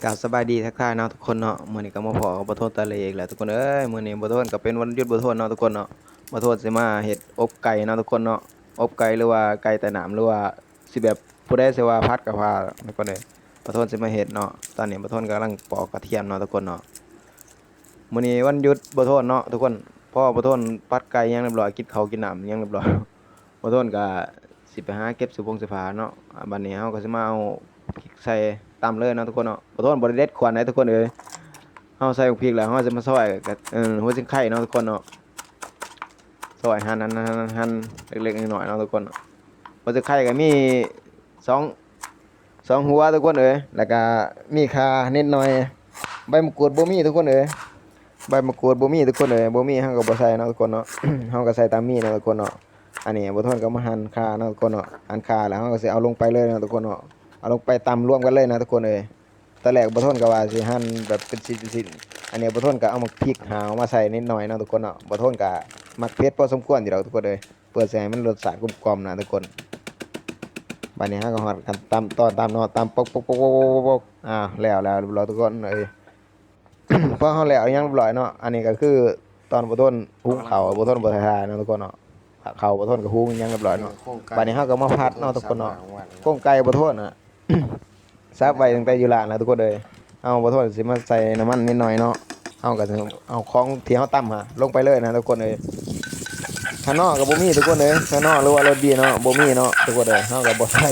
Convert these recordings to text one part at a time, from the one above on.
ກາບສະບາຍດີທັກທາຍເນາະທຸກຄົນເນາະ, ມື້ນີ້ກໍມາພໍ້ກັບບ່າວໂທນຕາເລອີກແລ້ວທຸກຄົນເອີຍ. ມື້ນີ້ບ່າວໂທນກໍເປັນວັນຢຸດບ່າວໂທນເນາະທຸກຄົນເນາະ, ບ່າວໂທນຊິມາເຮັດອົບໄກ່ເນາະທຸກຄົນເນາະ, ອົບໄກ່ ຫຼືວ່າໄກ່ໃຕ້ນ້ຳ ຫຼືວ່າຊິແບບຜູ້ໃດຊິວ່າຜັດກໍວ່າທຸກຄົນເອີຍ, ບ່າວໂທນຊິມາເຮັດເນາະ. ຕອນນີ້ບ່າວໂທນກຳລັງປອກກະທຽມເນາະທຸກຄົນເນາະ. ມື້ນີ້ວັນຢຸດບ່າວໂທນເນາະທຸກຄົນ, ພໍບ່າວໂທນປັດໄກ່ຫຍັງຮຽບຮ້ອຍ ກິນເຂົ້າກິນນ້ຳຫຍັງຮຽບຮ້ອຍ ບ່າວໂທນກໍຊິໄປຫາເກັບເສື້ອຜົງເສື້ອຜ້າເນາະ. ອາ ບັດນີ້ເຮົາກໍຊິມາເອົາພິກໃສ່ຕຳເລີຍເນາະທຸກຄົນເນາະ. ບ່າວໂທນບໍ່ໄດ້ເດັດຂວັນໃດທຸກຄົນເອີຍ, ເຮົາໃສ່ບັກພິກແລ້ວເຮົາຊິມາຊອຍ ເອີ ຫົວຊິງໄຄເນາະທຸກຄົນເນາະ, ຊອຍ ຫັນ ຫັນ ຫັນ ເລັກໆ ນ້ອຍໆ ເນາະທຸກຄົນເນາະ. ຫົວຊິງໄຄກໍມີສອງ ສອງຫົວທຸກຄົນເອີຍ, ແລ້ວກະມີຂ່ານິດໜ້ອຍ. ໃບມະກຮູດບໍ່ມີທຸກຄົນເອີຍ, ໃບມະກຣູດບໍ່ມີທຸກຄົນເອີຍ, ບໍ່ມີເຮົາກໍບໍ່ໃສ່ເນາະທຸກຄົນເນາະ, ເຮົາກໍໃສ່ຕາມມີເນາະທຸກຄົນເນາະ. ອັນນີ້ບ່າວໂທນກໍມາຫັນຂ່າເນາະທຸກຄົນເນາະ, ຫັນຂ່າແລ້ວເຮົາກໍຊິເອົາລົງໄປເລີຍເນາະທຸກຄົນເນາະ, ເອົາລົງໄປຕຳລວມກັນເລີຍນະທຸກຄົນເອີຍ. ຕອນແລກບ່າວໂທນກໍວ່າຊິຫັນແບບເປັນຊິ້ນໆ, ອັນນີ້ບ່າວໂທນກໍເອົາໝາກພິກຫາວມາໃສ່ນິດໜ້ອຍເນາະທຸກຄົນເນາະ. ບ່າວໂທນກໍມັກເຜັດພໍສົມຄວນຢູ່ດອກທຸກຄົນເອີຍ, ເພື່ອຊິໃຫ້ມັນລົດຊາດກົມກ່ອມນະທຸກຄົນ. ບັດນີ້ເຮົາກໍຮອດຂັ້ນຕຳຕອນຕຳເນາະ, ຕຳປົກໆໆໆໆ ອ້າວ ແລ້ວ ແລ້ວ ແລ້ວທຸກຄົນເອີຍ. ພໍເຮົາແລ້ວຫຍັງຮຽບຮ້ອຍເນາະ, ອັນນີ້ກໍຄືຕອນບ່າວໂທນຫຸງເຂົ້າ, ບ່າວໂທນບໍ່ໄດ້ຖ່າຍເນາະທຸກຄົນເນາະ. ເຂົ້າບ່າວໂທນກໍຫຸງຫຍັງຮຽບຮ້ອຍເນາະ, ບາດນີ້ເຮົາກໍມາຜັດເນາະທຸກຄົນເນາະ. ໂຄງໄກ່ບ່າວໂທນນະ ສັບໄວ້ຕັ້ງແຕ່ຢູ່ຮ້ານນະທຸກຄົນເອີຍ. ເອົາ ບ່າວໂທນຊິມາໃສ່ນ້ຳມັນນິດໜ້ອຍເນາະ, ເຮົາກໍຊິເອົາຂອງທີ່ເຮົາຕຳຫາລົງໄປເລີຍນະທຸກຄົນເອີຍ. ຂະໜໍກໍບໍ່ມີທຸກຄົນເອີຍ, ຂະໜໍ ຫຼືວ່າລົດບີເນາະ ບໍ່ມີເນາະທຸກຄົນເອີຍ, ເຮົາກໍບໍ່ໃສ່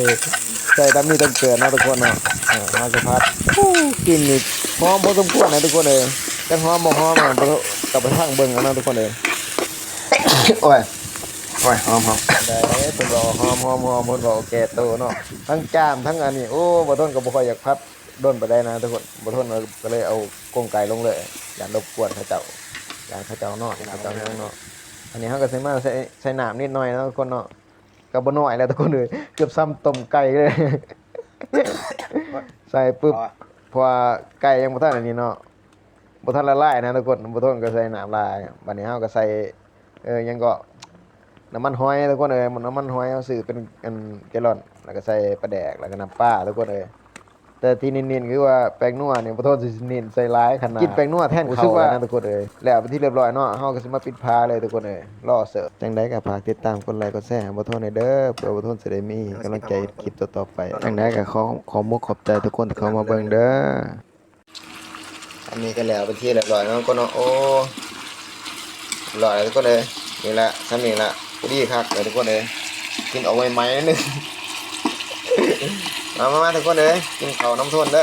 ໃສ່ຕາມມີຕາເກີດເນາະທຸກຄົນເນາະ. ເອີ ເຮົາຊິຜັດ ໂອ້ ກິ່ນນີ້ຫອມພໍສົມຄວນນະທຸກຄົນເອີຍ, ຈັກຫອມບໍ່ຫອມ ອະ ກໍໄປຟັງເບິ່ງເອົາເນາະທຸກຄົນເອີຍ. ໂອ້ຍ ໂອ້ຍ ຫອມໆ ໄດ້ ເພິ່ນເວົ້າຫອມໆໆ ເພິ່ນເວົ້າແກ່ໂຕເນາະ, ທັງຈາມທັງອັນນີ້. ໂອ້ ບ່າວໂທນກໍບໍ່ຄ່ອຍຢາກຜັດດົນປານໃດນະທຸກຄົນ, ບ່າວໂທນກໍເລີຍເອົາໂຄງໄກ່ລົງເລີຍ, ຢ້ານລົບກວນເຂົາເຈົ້າ ຢ້ານເຂົາເຈົ້ານອນ ເຂົາເຈົ້າຫຍັງເນາະ. ອັນນີ້ເຮົາກໍຊິມາໃສ່ ໃສ່ນ້ຳນິດໜ້ອຍເນາະທຸກຄົນເນາະ, ກໍບໍ່ໜ້ອຍແລ້ວທຸກຄົນເອີຍ, ເກືອບສ່ຳຕົ້ມໄກ່ເລີຍ. ໃສ່ປຶບ ເພາະວ່າໄກ່ຍັງບໍ່ທັນອັນນີ້ເນາະ, ບໍ່ທັນລະລາຍນະທຸກຄົນ, ບ່າວໂທນກໍໃສ່ນ້ຳຫຼາຍ. ບັດນີ້ເຮົາກໍໃສ່ ເອີ ຫຍັງເກາະ ນ້ຳມັນຫອຍທຸກຄົນເອີຍ, ນ້ຳມັນຫອຍເຮົາຊື້ເປັນ ອັນ ແກລອນ, ແລ້ວກໍໃສ່ປາແດກ ແລ້ວກໍນ້ຳປາທຸກຄົນເອີຍ. ແຕ່ທີ່ເນັ້ນໆຄືວ່າແປ້ງນົວນີ້ ບ່າວໂທນຊິເນັ້ນໃສ່ຫຼາຍຂະໜາດ, ກິນແປ້ງນົວແທນເຂົ້ານະທຸກຄົນເອີຍ. ແລ້ວເປັນທີ່ຮຽບຮ້ອຍເນາະ, ເຮົາກໍຊິມາປິດຝາເລີຍທຸກຄົນເອີຍ, ລໍເສີບ. ຈັ່ງໃດກໍຝາກຕິດຕາມ ກົດໄລ ກົດແຊໃຫ້ບ່າວໂທນແດ່ເດີ ເພື່ອບ່າວໂທນຊິໄດ້ມີກຳລັງໃຈເຮັດຄລິບຕໍ່ໆໄປ. ຈັ່ງໃດກໍຂໍ ຂໍມຸກຂອບໃຈທຸກຄົນທີ່ເຂົ້າມາເບິ່ງເດີ. ອັນນີ້ກໍແລ້ວເປັນທີ່ຮຽບຮ້ອຍເນາະທຸກຄົນເນາະ. ໂອ້ ຮຽບຮ້ອຍແລ້ວທຸກຄົນເອີຍ, ນີ້ລະ ສ່ຳນີ້ລະ ພໍດີຄັກເລີຍທຸກຄົນເອີຍ, ກິນອອກໃໝ່ໆໜ້ອຍໜຶ່ງ. ມາໆໆ ທຸກຄົນເອີຍ, ກິນເຂົ້ານຳໂທນເດີ.